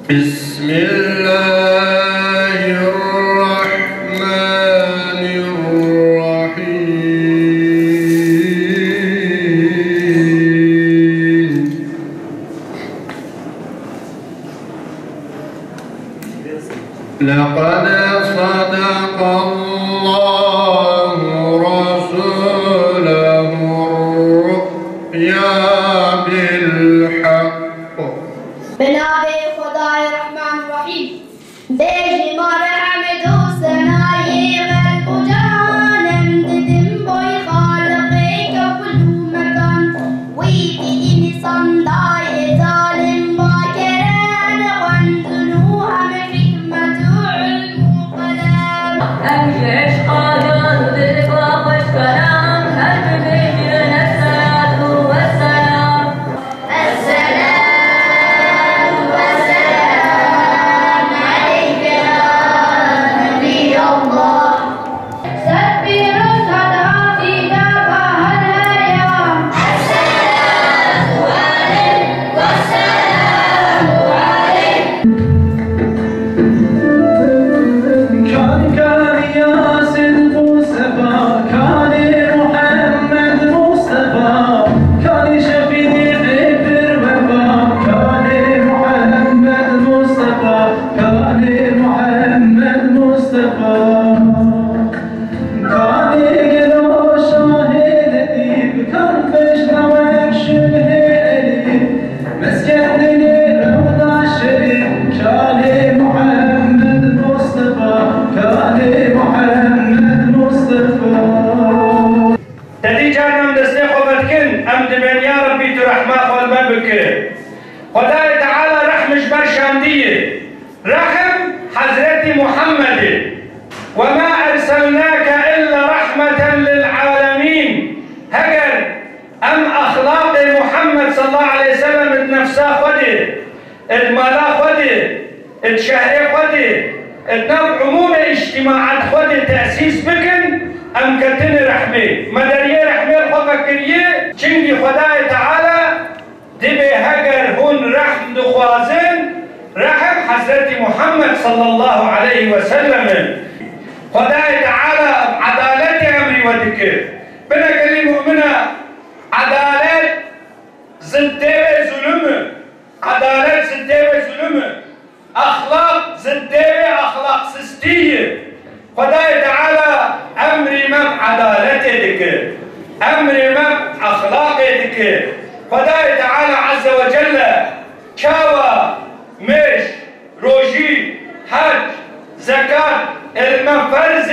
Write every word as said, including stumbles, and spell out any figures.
بسم الله الرحمن الرحيم. لقد صدق الله رسوله الرؤيا بالحق. Bi navê Xwedayê Rehman Rehîm. Bêjî ma rehmê dosenayê xelq û cehan em didin boy Xaliqê kewkul û mekan. Wî dî însan dayê zalim ba kerem xwendin û hemî hikmet û ilm û qelem. Em ji eşqa yan û dil ba xweş kelam her bibêjin esselatu wesselam. الصلاة والسلام عليك يا نبي الله. Sed pîroz hat afîda bahar heya. الصلاة عليك والسلام عليك. Kanî kanî ya Sidq û Sefa, kanî Muhammed Mustafa, kanî Şefîqê pir wefa, kanî Muhammed Mustafa, kanî Muhammed Mustafa. Kanî gelo şahê Letîf, kan pêş newek şûlê Elîf. Mezkendinê Rewda Şerîf, kanê Muhammed Mustafa, kanê Muhammed Mustafa. Te dî carnan destê xwe vedikin, em dibên ya Rebbî tu rehma xwe li me bike. Xwedayê Teala rehm ji me şandiye. Rehm Hezretî Muhammedê. وما أرسلناك إلا رحمة للعالمين. Heger Em exlaqê Muhammed sallallahu aleyhi ve sellem di nefsa xwe de, di mala xwe de, di şehrê xwe de, di nav umûmê îctimaet xwe de tesîs bikin, em ketine rehmê. Me deriyê rehmê li xwe vekiriye, çimkî Xwedayê Teala dibê heger hûn rehm dixwazin, rehm Hezretî Muhammed sallallahu aleyhi ve sellem e. Xwedayê Teala edaletê emrî we dike. Bine gelî mumina, Edalet ziddê wê zulum e. Edalet ziddê wê zulum e. Exlaq ziddê wê exlaqsiztî ye. Xwedayê Teala emrî me bi edaletê dike. Emrî me bi exlaqê dike. Xwedayê Teala Azze ve Celle çawa mêj, rojî, hec, zekat, li me ferz e,